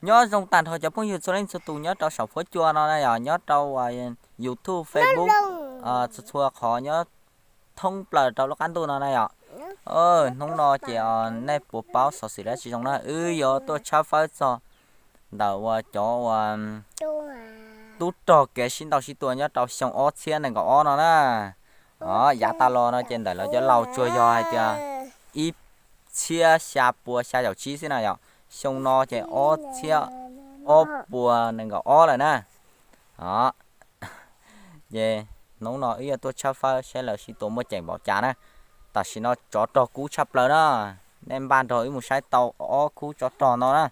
Nyob zoo tag nrho cov phooj ywg txhua leej txhua tus nyob rau saum fuab cua no na yom, nyob rau YouTube, Facebook, txhua txhua qhov nyob thoob plaws rau lub qab ntuj no na yom. Hnub no ces nej puas paub xov xwm dab tsi zoo na, wb yuav tuaj tshawb fawb txog ntawm uas cov uas tub rog kev sib ntaus sib tua nyob rau xyoo ob txhiab nees nkaum ob no na. Yav tas los no ces ntawm lawv cov laus tsuas yog hais tias ib txhiab xya pua xya caum tsib xwb na yom. Xyoo no ces ob txhiab ob pua nees nkaum ob lawm na. Ces hnub no wb yuav tuaj tshawb fawb saib lawv sib tua muaj ceem npaum cas na. Tam sim no tsov rog kub tshaj plaws na. Nej npaj nrog wb mus saib tau ob khub tsov rog no na.